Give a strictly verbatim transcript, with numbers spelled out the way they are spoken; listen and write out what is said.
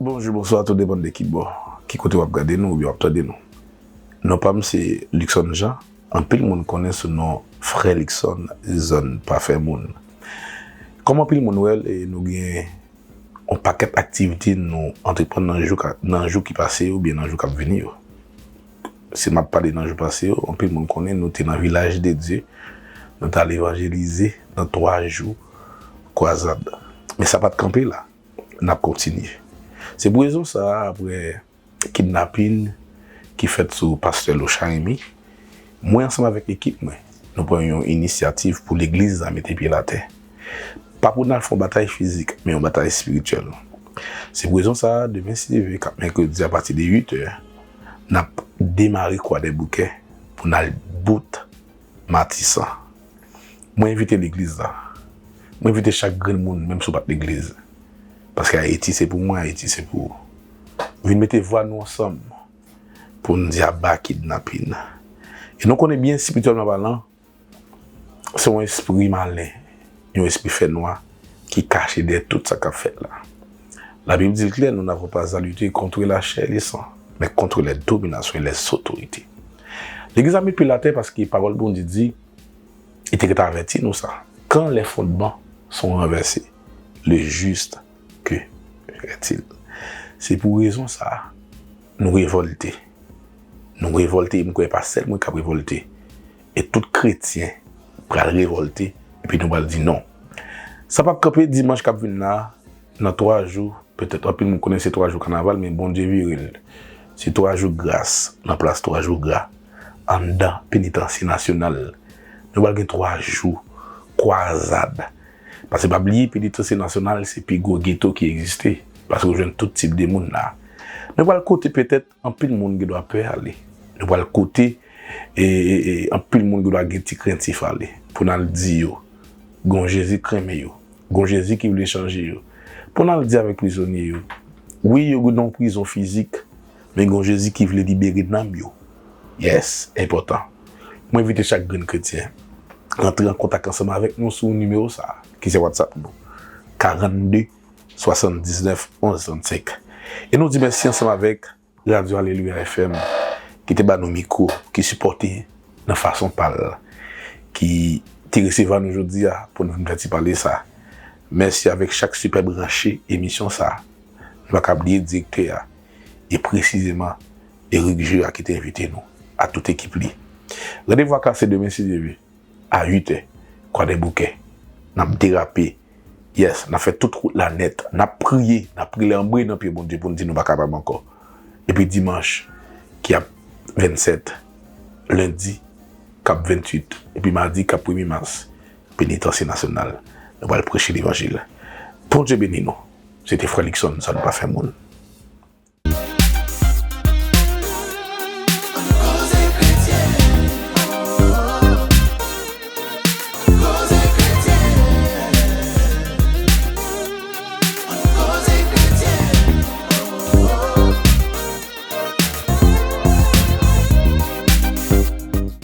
Bonjou, bonswa, tou depann de ki bò, ki kote w ap gade nou oubyen w ap tande nou. Non pa m se Luckson Jean, anpil moun konnen sou non Frè Luckson, zòn pa fè moun. Kòm anpil moun wè l, e nou gen yon pakèt aktivite nou antreprann nan jou ka, nan jou ki pase yo oubyen nan jou k ap vini yo. Si m ap pale nan jou pase yo, anpil moun konnen nou te nan Vilaj de Dye, nou t al evanjelize nan twa jou kwazad. Men sa pa t kanpe la, n ap kontinye. Se pou rezon sa a, apre kidnapin ki fèt sou pastè Lochard Remy, mwen ansanm avèk ekip mwen, nou pran yon inisyativ pou legliz la mete pye l atè. Pa pou n al fè yon batay fizik, men yon batay espirityèl. Se pou rezon sa a, demen si Dye vle, k ap mèkredi apati de uit è, n ap demare Kwadèboukè pou n al bout Matisan. Mwen envite legliz la. Mwen envite chak grenn moun, menm si w pa t legliz. Paske Ayiti se pou mwen, Ayiti se pou ou. Vin mete vwa nou ansanm pou n di aba kidnapin. E nou konnen byen, espirityèlman palan, se yon espri malen, yon espri fènwa ki kache dèyè tout sa k ap fèt la. Labib di l klè, nous n'avons pas à lutter contre la chair et le sang, mais contre les dominations et les autorités. Legliz la met pye l atè paske pawòl Bondye di, li te gentan avèti nou sa. Quand les fondements sont renversés, le juste que fait-il? Se pou rezon sa a, nou revòlte. Nou revòlte, e m kwè pa sèl mwen k ap revòlte. E tout kretyen pral revòlte, epi nou pral di non. Sa p ap kanpe dimanch k ap vin la, nan twa jou, petèt anpil moun konnen se twa jou kanaval, men Bondye vire l. Se twa jou gras nan plas twa jou gra, anndan Penitansye Nasyonal. Nou pral gen twa jou kwazad. Paske pa bliye, Penitansye Nasyonal se pi gwo geto ki egziste. Paske ou jwenn tout tip de moun la. Nou pral kote petèt anpil moun gendwa pè ale. Nou pral kote e, e, e, anpil moun gendwa gen ti krentif ale. Pou n al di yo, gon Jezi k renmen yo. Gon Jezi ki vle chanje yo. Pou n al di avèk prizonye yo, wi, yo nan yon prizon fizik, men gon Jezi ki vle libere nanm yo. Yes, enpòtan. Mwen envite chak grenn kretyen rantre an kontak ansanm avèk nou sou nimewo sa a, ki se WhatsApp nou, karannde swasanndiznèf onz trannsenk. E nou di mèsi ansanm avèk Radyo Alelouya F M, ki te ba nou mikwo, ki sipòte nan fason pa l, ki te resevwa nou jodi a pou nou vin fè ti pale sa. Mèsi avèk chak sipè branche emisyon sa. Nou pa ka bliye direktè a, e presizeman Eric Jura ki te envite nou, ak tout ekip li. Randevou a kase demen si Dye vle, a uit è, Kwadèboukè. N ap derape. Yes, n ap fè tout wout la nèt. N ap priye, n ap rele anmwe nan pye Bondye pou n di nou pa kapab ankò. Epi dimanch, ki ap vennsèt, lendi, k ap vennuit, epi madi, k ap premye mas, Penitansye Nasyonal, nou pral preche levanjil. Bondye beni nou. Se te Frè Luckson, sa nou pa fè moun.